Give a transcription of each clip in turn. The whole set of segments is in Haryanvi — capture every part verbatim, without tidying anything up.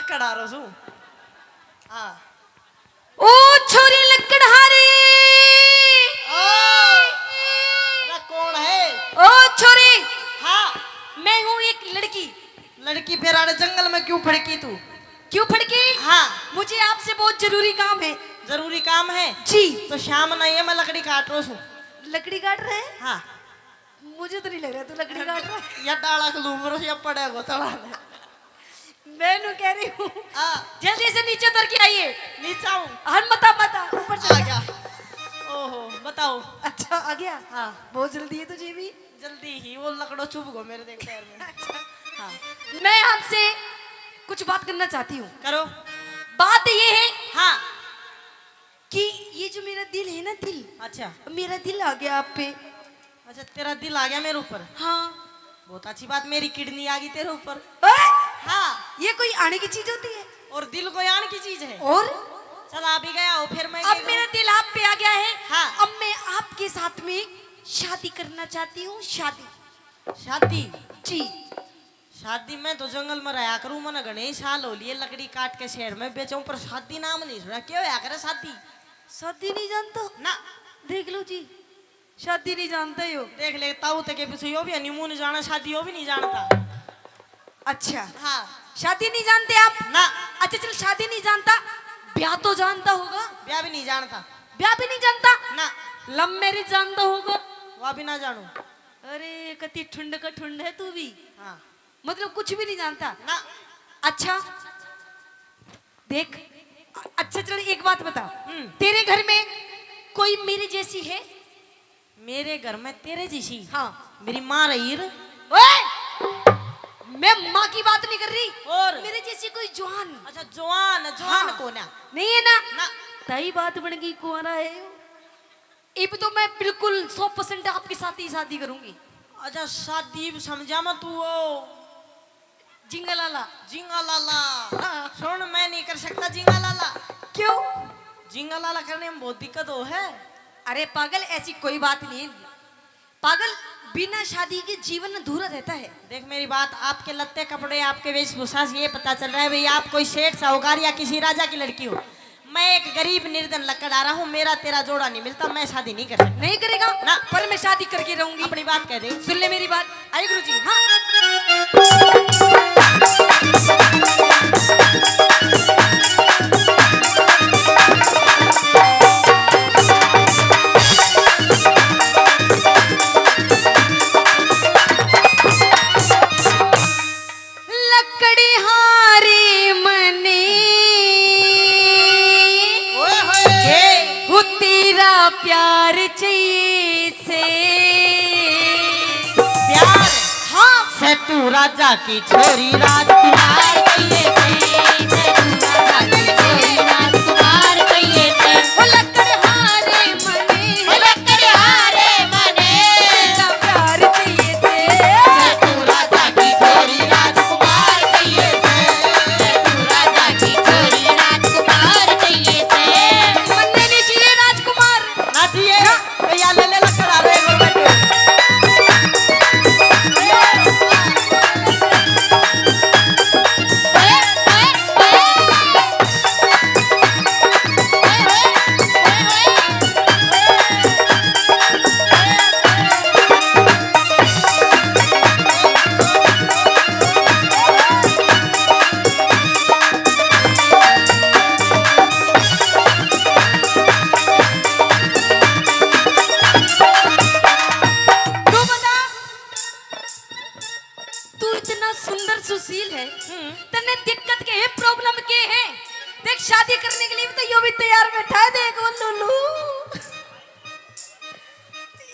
कड़ा रो सू। हाँ। ओ छोरी लकड़हारी। ओ, अरे कौन है? ओ छोरी। हाँ। मैं हूँ एक लड़की। लड़की, फिर आड़े जंगल में क्यों फड़की तू? क्यों फड़की? हाँ। मुझे आपसे बहुत जरूरी काम है। जरूरी काम है? जी। तो शाम नहीं है, मैं लकड़ी काट रहा हूँ। लकड़ी काट रहे हैं? हाँ। मुझे तो नहीं लग रहा तू लकड़ी काट रहा है। या डाला के लूम रो या पड़ेगो तला में। मैं नू कह रही हूँ, हाँ। जल्दी से नीचे उतर के आइए। नीचे आऊँ? हर मता मता ऊपर आ चढ़ गया। ओहो, बताओ। अच्छा, आ गया? हाँ। बहुत जल्दी है तुझे भी। जल्दी ही वो लकड़ो चुभ गो मेरे, देख, पैर में। अच्छा। हाँ। मैं आपसे कुछ बात करना चाहती हूँ। करो। बात ये है हाँ। कि ये जो मेरा दिल है ना, दिल, अच्छा। मेरा दिल आ गया आप पे। अच्छा, तेरा दिल आ गया मेरे ऊपर? हाँ। बहुत अच्छी बात, मेरी किडनी आ गई तेरे ऊपर। ओए! हाँ। ये कोई आने की चीज होती है? और दिल कोई आने की चीज है? और? चल, आ भी गया हो, फिर मैं अब क्या मेरा करूँ? दिल आप पे आ गया है। हाँ। अब मैं आपके साथ में शादी करना चाहती हूँ, शादी। शादी? जी। शादी में तो जंगल में रहा करूँ, मैंने घणे ही साल हो लिए लकड़ी काट के शहर में बेचूं, पर शादी नाम नहीं सुना। क्या होया करे शादी? शादी नहीं जानता? ना। देख लो जी, शादी नहीं जानता यो। देख ले, ताऊ तक के पीछे यो भी हनीमून जाना, शादी यो भी नहीं जानता। अच्छा। हाँ। शादी नहीं जानते आप? ना। अच्छा, चल, शादी नहीं जानता, ब्याह तो जानता होगा? ब्याह भी नहीं जानता। ब्याह भी नहीं जानता? ना। लव मैरिज जानता होगा? वह भी ना जानू। अरे, कति ठुंड का ठुंड है तू भी। हाँ। मतलब, कुछ भी नहीं जानता? ना। अच्छा, देख, अ-, अच्छा, चल, एक बात बता, हम्म। तेरे घर में कोई मेरे जैसी है? मेरे घर में तेरे जैसी? हाँ। मेरी माँ रही र। ओए! मैं माँ की बात नहीं कर रही। और? मेरे जैसी कोई जवान। अच्छा, जवान, जवान हाँ। कौन है? नहीं है ना? ना। तई बात बन गई, कुंवारा है। इब तो मैं बिल्कुल सौ परसेंट आपके साथ ही शादी करूंगी। अच्छा, शादी इब समझा मैं तू वो जिंगा लाला। जिंगा लाला। हाँ। सुन, मैं नहीं कर सकता जिंगा लाला। क्यों? जिंगा लाला करने में बहुत दिक्कत हो है। अरे पागल, ऐसी कोई बात नहीं है। पागल, बिना शादी के जीवन अधूरा रहता है। देख मेरी बात, आपके लत्ते कपड़े, आपके वेशभूषा से ये पता चल रहा है भाई, आप कोई सेठ साहूकार या किसी राजा की लड़की हो। मैं एक गरीब निर्धन लकड़हारा हूँ, मेरा तेरा जोड़ा नहीं मिलता, मैं शादी नहीं कर सकता। नहीं करेगा? ना। पर मैं शादी करके रहूंगी। अपनी बात कह दे। सुन ले मेरी बात। आइए गुरुजी। हाँ। लकड़ी हारे मने ओए होए। हो तेरा प्यार चाहिए से। प्यार? हाँ। से तू राजा की छोरी राजकुमार चाहिए से। से तू राजा की छोरी राजकुमार चाहिए से। हो लकड़ी हारे मने। हो लकड़ी हारे मने। तेरा प्यार चाहिए से। तू राजा की छोरी राजकुमार चाहिए से, तू राजा की छोरी राजकुमार चाहिए से। मन्ने नहीं चाहिए राजकुमार। ना चाहिए। ना। तो या ले ले लकड़हारे एक बार बैठो। तू बता, तू इतना सुंदर सुशील है, हम्म। तन्ने दिक्कत के है, प्रॉब्लम के है? देख, शादी करने के लिए भी तो यो भी तैयार बैठा है, देख वो लुल्लू।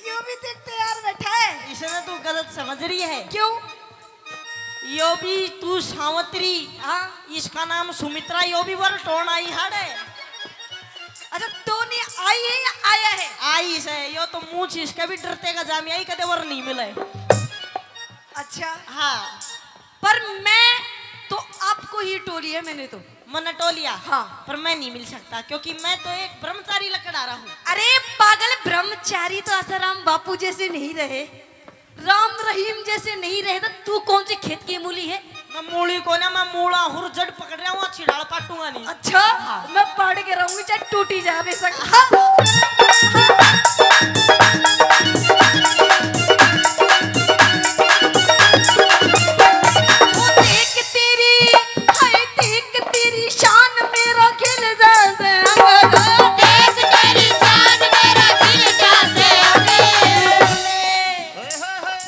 यो भी देख तैयार बैठा है। इसने तू गलत समझ रही है। क्यों? यो भी तू सावंतरी। हाँ। इसका नाम सुमित्रा, यो भी वर टोन आई हाड़े। अच्छा, टोन आई है या आया है? आई से, यो तो मुंह इसके भी डरते का जामी आई, कदे वर नहीं मिले। अच्छा। हाँ। पर मैं तो आपको ही टोली है, मैंने तो। मन्ने टोलिया। हाँ। पर मैं नहीं मिल सकता, क्योंकि मैं तो एक ब्रह्मचारी लकड़हारा हूँ। अरे पागल, ब्रह्मचारी तो आसाराम बापू जैसे नहीं रहे, राम रहीम जैसे नहीं रहे, तो तू कौन सी खेत की मूली है? मैं मूली को ना, मैं मूला हूँ, जड़ पकड़ रहा हूँ, टूंगा नहीं। अच्छा, हाँ। मैं पढ़ के रहूंगी, चाहे टूटी जा बेशक। हाँ। वो देख तेरी, हाय देख तेरी शान, मेरा खिल जैसे अंग। देख तेरी शान, मेरा खिल जैसे अंग।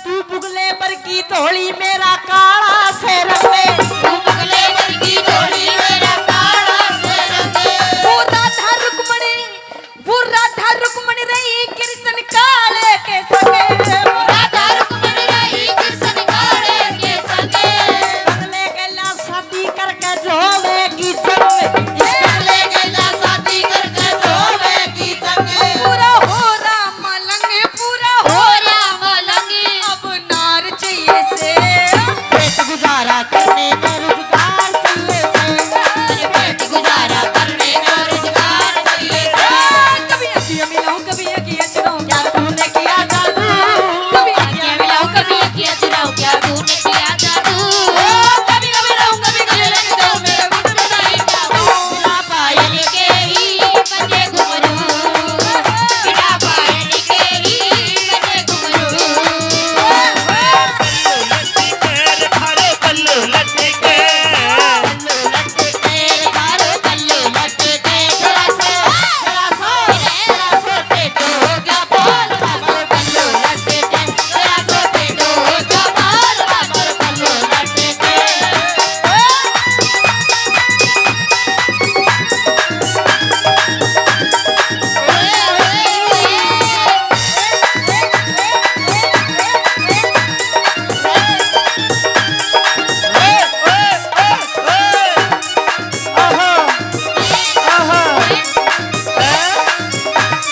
तू बुगले पर की धोली, मेरा काला से रंग। तू बुगले पर की धोली, मेरा काला से रंग। वो राधा रुक्मणी, वो राधा रुक्मणी रही कृष्ण काले के संग। राधा रुक्मणी रही कृष्ण काले के संग। बदले गला शादी करके जोड़ेगी जंग। बदले गला शादी करके जोड़ेगी जंग। पूरा हो राम मलंग, पूरा हो राम मलंग। अब नार चाहिए से। पेट गुजारा करने में रोजगार चाहिए से। अरे पेट गुजारा करने में रोजगार चाहिए से। कभी अखियाँ मिलाऊं, कभी अखियाँ चुराऊं, क्या तूने किया जादू? कभी अखियाँ मिलाऊं, कभी अखियाँ चुराऊं, क्या तूने किया जादू? ओ, कभी कभी रहूं, कभी गले लग जाऊं, मेरे मुंह पे नहीं जादू। बिना पायल के ही बजे घुंघरू, बिना पायल के ही बजे घुंघरू। आहा, आहा, हैं?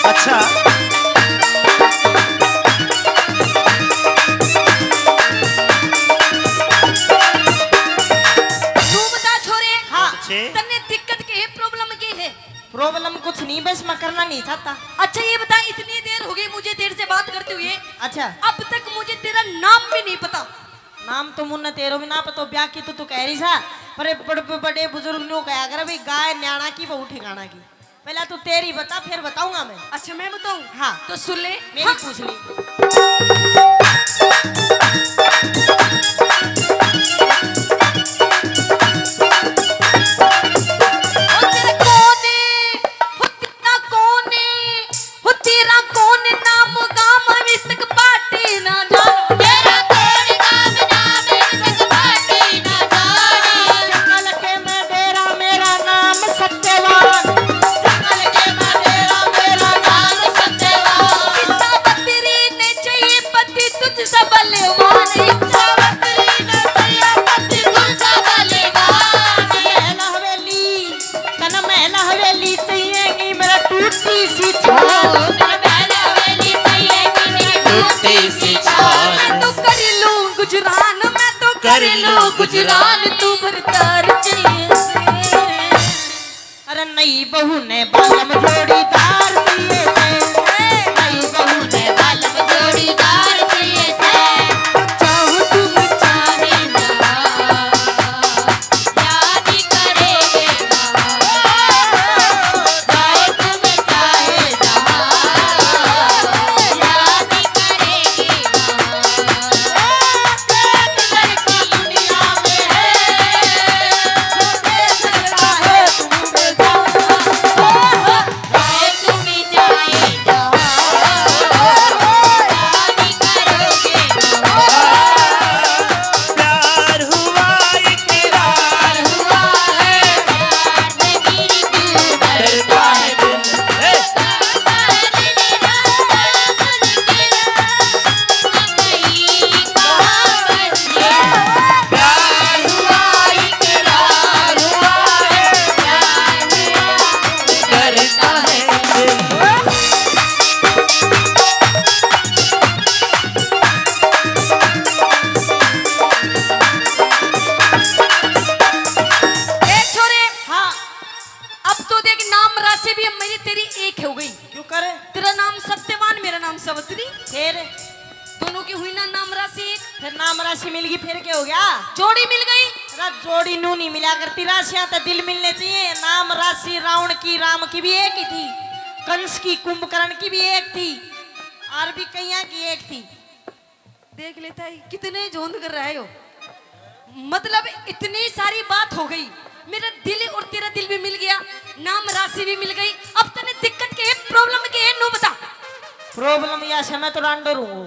अच्छा। तू बता छोरे, हाँ। अच्छे। तन्ने दिक्कत के है, problem के है? Problem कुछ नहीं, बस मैं करना नहीं चाहता। अच्छा ये बता, इतनी देर हो गई मुझे तेरे से बात करते हुए। अच्छा। अब तक मुझे तेरा नाम भी नहीं पता। नाम तो मुन्ने तेरो भी ना पता, ब्याह की तो तू कह रही सा, पर बड़-, बड़े बुजुर्ग न्यू कहा करे भाई, गाय न्याणा की, बहू ठिकाणा की। पहला तू तेरी बता, फिर बताऊंगा मैं। अच्छा, मैं बताऊं? हाँ। तो सुन ले। मेरी हाँ। पूछ ली। ओ तेरा कौन है? ओ तेरा कौन है? हो तेरा कौन नाम गाम विस्तक पाटी ना जानो। तेरा कौन नाम, नाम विस्तक पाटी ना जानो। जंगल के मैं डेरा, मेरा नाम सत्यवान। जंगल के मैं डेरा, मेरा नाम सत्यवान। किस्सा बतरी ने चाहिए पति तुझ सा बलवान। किस्सा बतरी ने चाहिए पति तुझ सा बलवान। महल हवेली तन महल हवेली चाहिएगी मेरा टूटी सी छान। तन महल हवेली चाहिएगी मेरी टूटी सी छान। मैं तो कर लूं गुजरान, मैं तो कर लूं गुजरान, तू भरतार चाहिए से। अरे नई बहू ने बालम जोड़ीदार चाहिए से। नई बहू ने बालम जोड़ीदार चाहिए से। चाहो तुम चाहे जहां। ए छोरे, हाँ। अब तो देख, नाम राशि भी अब मेरी तेरी एक हो गई। क्यों करे? तेरा नाम सत्यवान, मेरा नाम सावित्री। फिर? दोनों की हुई ना नाम राशि एक। फिर नाम राशि मिल गई, फिर क्या हो गया? जोड़ी मिल गई। जोड़ी नू नहीं मिला करती, राशियां तो दिल मिलने चाहिए। नाम राशि रावण की, राम की भी एक ही थी, कंस की, कुंभकर्ण की भी एक थी, और भी कईयां की एक थी। देख लेता है, कितने झोंद कर रहे हो। मतलब, इतनी सारी बात हो गई, मेरा दिल और तेरा दिल भी मिल गया, नाम राशि भी मिल गई। अब तने दिक्कत के है, प्रॉब्लम के है, नू बता। प्रॉब्लम या से मैं तो रांडो रहूं।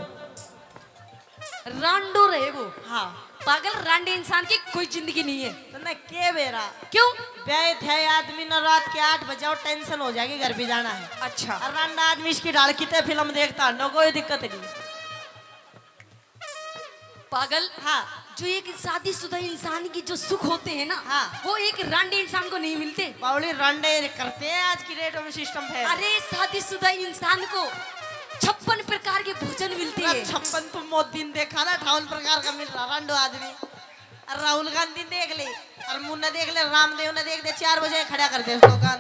रांडो रहे वो। हाँ। पागल, रांडे इंसान की कोई जिंदगी नहीं है। तन्ने के बेरा? क्यों? ब्याह थे आदमी ना, रात के आठ बजे और टेंशन हो जाएगी, घर भी जाना है। अच्छा। और रांडा आदमी इसकी ढाल कितने फिल्म देखता, ना कोई दिक्कत नहीं। पागल। हाँ। जो एक शादीशुदा इंसान की जो सुख होते हैं ना, हाँ। वो एक रांडे इंसान को नहीं मिलते। बावली, रांडे करते हैं आज की डेट में सिस्टम है। अरे, शादीशुदा इंसान को छप्पन प्रकार के भोजन मिलते हैं। छप्पन तो मोदी ने देखा ना, अठावन प्रकार का मिल रहा रांडो आदमी। और राहुल गांधी देख ले, और मुन्ना देख ले, रामदेव ने देख दे, चार बजे खड़ा कर दे उस दुकान।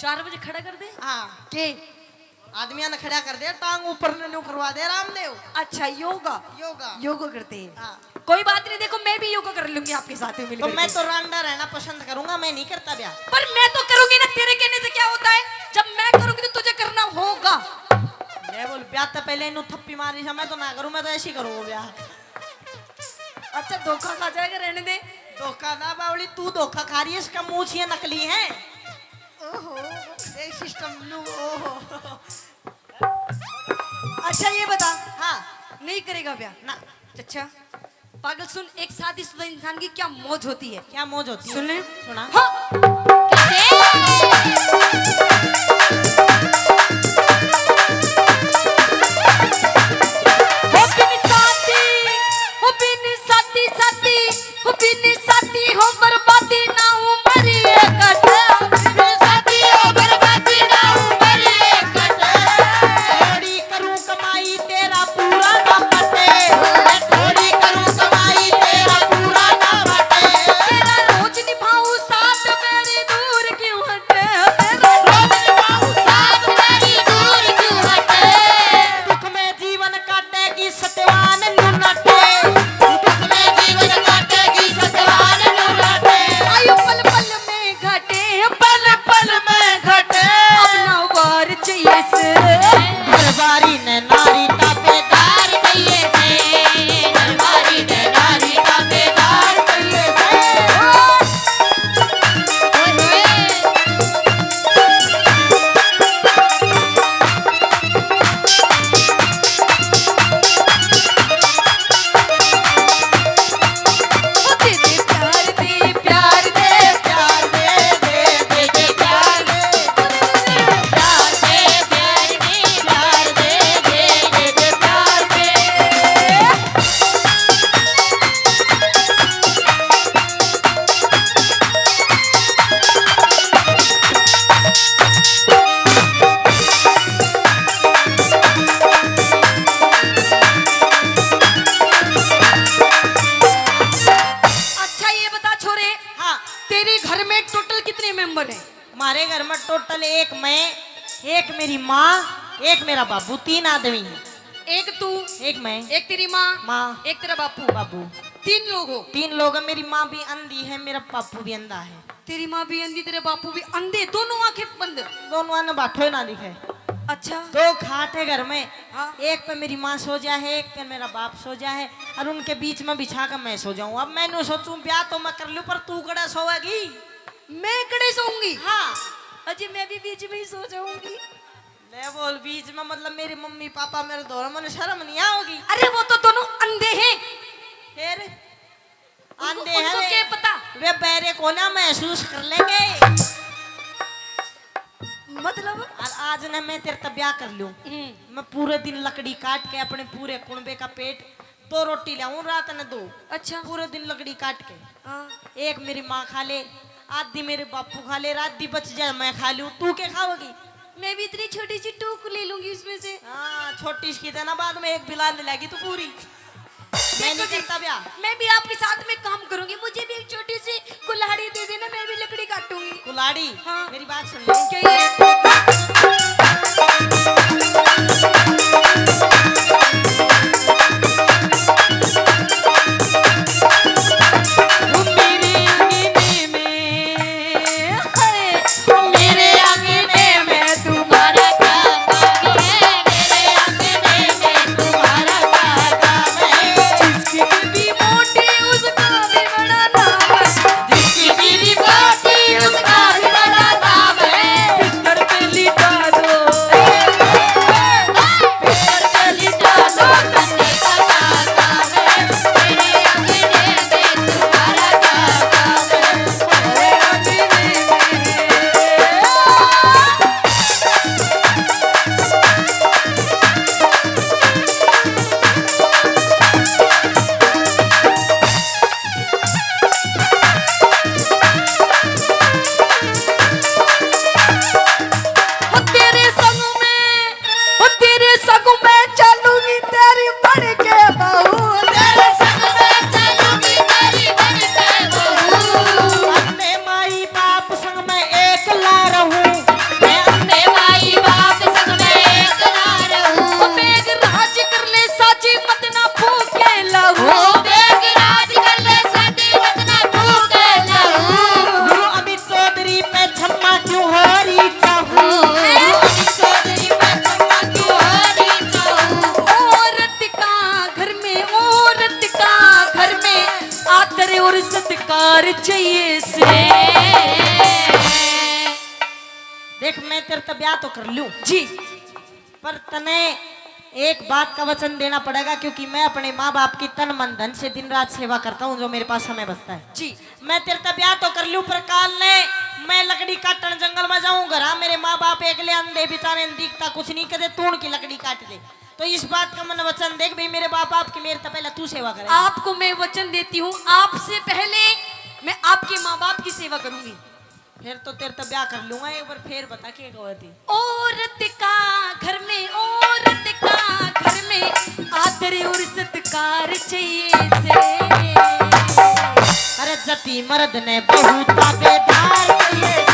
चार बजे खड़ा कर दे? हाँ। के? आदमियां ने खड़ा कर दे, टांग ऊपर ने न्यू करवा दे, रामदेव। अच्छा, योगा। योगा। योगा करते हैं। हाँ। कोई बात नहीं, देखो, मैं भी योगा कर लूंगी आपके साथ में तो मिलकर मैं के। तो रांडा रहना पसंद करूंगा, मैं नहीं करता ब्याह। पर मैं तो करूंगी ना, तेरे कहने से क्या होता है? जब मैं करूंगी तो तुझे करना होगा। ले बोल, ब्याह तो पहले इन्हों थप्पी मारी था, मैं तो ना करूं, मैं तो ऐसे ही करूंगा ब्याह। अच्छा, धोखा खा जाएगा, रहने दे। धोखा ना बावली, तू धोखा खा रही है, इसका मुंह ये नकली है। ओहो, देख सिस्टम नू, ओहो। अच्छा, ये बता। हाँ। नहीं करेगा ब्याह? ना। अच्छा, पागल, सुन, एक शादीशुदा इंसान की क्या मौज होती है। क्या मौज होती है? सुन ले। सुना। हाँ। हो बिन शादी, हो बिन शादी, शादी, हो बिन शादी हो बर्बादी ना उम्र ये कटे। बिन शादी हो बर्बादी ना उम्र ये कटे। थोड़ी करूं कमाई तेरा पूरा ना पटे। मैं थोड़ी करूं कमाई तेरा पूरा ना पटे। तेरा रोज निभाऊं साथ मेरी दूर क्यों हटे। तेरा रोज निभाऊं साथ मेरी दूर क्यों हटे। दुख में जीवन काटेगी सत्यवान नू नटे। दुख में जीवन काटेगी सत्यवान नू नटे। आयु पल पल में घटे, पल पल में घटे। अपना वार चाहिए से। घरवारी ने नारी ताबेदार चाहिए से। घरवारी ने नारी ताबेदार चाहिए से। अच्छा, ये बता छोरे, हाँ। तेरे घर में टोटल कितने मेंबर हैं? हमारे घर में टोटल एक मैं, एक मेरी माँ, एक मेरा बाबू, तीन आदमी हैं। एक तू, एक मैं, एक तेरी माँ, माँ, एक तेरा बापू। बाबू। तीन लोग हो? तीन लोग हैं। मेरी माँ भी अंधी है, मेरा बापू भी अंधा है। तेरी माँ भी अंधी, तेरे बापू भी अंधे, दोनों आंखें बंद? दोनों ने बाठो ही ना दिखे। अच्छा। दो खाट है घर में। हाँ। एक पे मेरी माँ सो जा है, एक पे मेरा बाप सो जा है, और उनके बीच में बिछा के मैं सो जाऊं। अब मैंने सोचूं, ब्याह तो मैं कर लूं, पर तू कड़े सोएगी? मैं कड़े सोऊंगी? हाँ। अजी, मैं भी बीच में ही सो जाऊंगी। ले बोल, बीच में मतलब मेरी मम्मी पापा मेरे धोरे, मने शर्म नहीं आओगी? अरे, वो तो दोनों अंधे हैं। फिर? उनको, आंधे हैं उनको वे। क्या पता? वे बहरे को ना महसूस कर लेंगे। मतलब? और आज ना मैं तेरे तक ब्याह कर लूं। हम्म। मैं पूरे दिन लकड़ी काट के अपने पूरे कुणबे का पेट दो रोटी लाऊं रात ने दो। अच्छा। पूरे दिन लकड़ी काट के। हाँ। एक मेरी माँ खा ले, आधी मेरे बापू खा ले, आधी बच जाए मैं खा लूं। तू क्या खाओगी? मैं भी इतनी छोटी सी टूक ले लूंगी उसमें से। हाँ, छोटी सी की तो ना, बाद में एक बिलान लेगी तू पूरी। मैं नहीं देखो जी, करता ब्याह। मैं भी आपके साथ में काम करूंगी, मुझे भी एक छोटी सी कुल्हाड़ी दे देना, मैं भी लकड़ी काटूंगी। कुल्हाड़ी? हाँ। मेरी बात सुन ले। क्या ये? तेरे तो ब्याह तो कर लूं जी, पर तने एक बात का वचन देना पड़ेगा, क्योंकि मैं अपने माँ बाप की तन मन धन से दिन रात सेवा करता हूँ, जो मेरे पास समय बचता है जी। मैं तेरे तो ब्याह तो कर लूं, पर काल ने मैं लकड़ी काटन जंगल में जाऊं, घर मेरे माँ बाप एकले अंधे बेचारे, दिखता कुछ नहीं, कदे तूण की लकड़ी काट दे। तो इस बात का मन वचन दे कि भाई मेरे माँ बाप की मेरे तो पहले तू सेवा करे। आपको मैं वचन देती हूँ, आपसे पहले मैं आपके माँ बाप की सेवा करूंगी। फिर तो तेरे तो ब्याह कर लूंगा, एक बार फिर बता के कहती। औरत का घर में, औरत का घर में आदर और सत्कार चाहिए से। अरे जति मर्द ने बहू ताबेदार चाहिए।